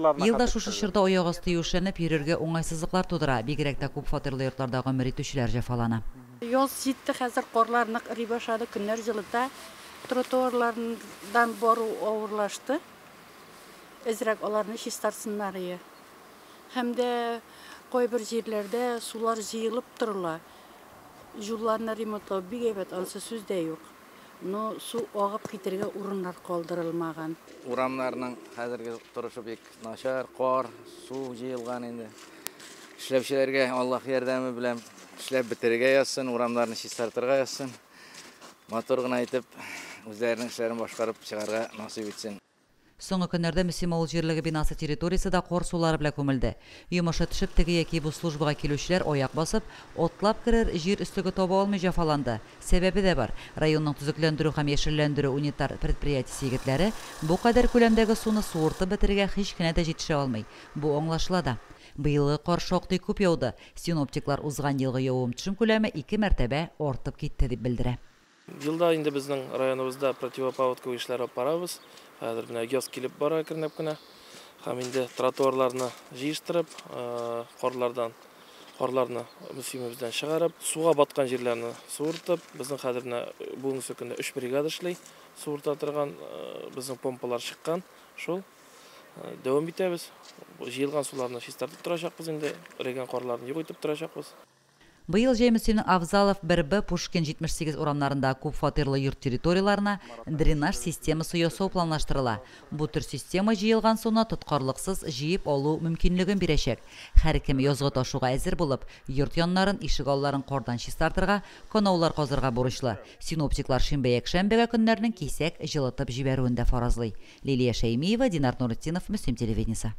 Ел да шушы чорда аяк асты юешләнеп, йөрергә уңайсызлыклар тудыра. Бигрәк тә күп фатирлы йортларда гомер итүчеләр җәфалана. Яз җитте, хәзер карлар нык эри башлады, көннәр җылыта. Тротуарлардан бару авырлашты. Әзрәк аларны чистартсыннар ие. Һәм дә кайбер җирләрдә сулар җыелып торыла. Юлларны ремонтлау бик әйбәт, анысы сүз дә юк. Но су агып китергә урыннар калдырылмаган. Урамнарның хәзерге торышы бик начар, кар, су җыелган инде. Эшләүчеләргә Аллаһ ярдәме белән эшләп бетерергә язсын, урамнарны чистартырга язсын. Матур гына итеп үзләренең эшләрен башкарып чыгарга насыйп итсен. Соңгы көннәрдә Мөслим авыл җирлеге бинасы территориясе дә кар сулары белән күмелде. Йомышы төшеп, теге яки бу службага килүчеләр аяк басып, атлап керер җир өслеге таба алмый җәфаланды. Сәбәбе дә бар. Районның төзекләндерү һәм яшелләндерү унитар предприятиесе егетләре бу кадәр күләмдәге суны суыртып бетерергә һич кенә дә җитешә алмый. Бу аңлашыла да. Быелгы кар шактый күп яуды. Синоптиклар узган елгы явым-төшем күләме 2 мәртәбә артып китте дип белдерә. Елда инде безнең районыбызда противопаводковый эшләр алып барабыз. Хәзер менә яз килеп бара әкренләп кенә. Һәм инде тротуарларны җыештырып, карларны Мөслимебездән чыгарып, суга баткан җирләрне суыртып, безнең хәзер менә бүгенге көндә 3 бригада эшли, суырта торган, безнең помпалар чыккан, шул. Дәвам итәбез. Җыелган суларны чистартып торачакбыз инде, эрегән карларны юк итеп торачакбыз. Быел җәй Мөслимнең Авзалов 1Б, Пушкин 78 урамнарында күп фатирлы йорт территорияларына дренаж системасы ясау планлаштырыла. Бу төр система җыелган суны тоткарлыксыз җыеп алу мөмкинлеген бирәчәк. Һәркем язгы ташуга әзер булып, йорт яннарын, ишек алларын кардан чистартырга, канаулар казырга бурычлы. Синоптиклар шимбә-якшәмбегә көннәрнең кисәк җылытып җибәрүен дә фаразлый. Лилия Шәймиева, Динар Нуретдинов, Мөслим телевидениесе.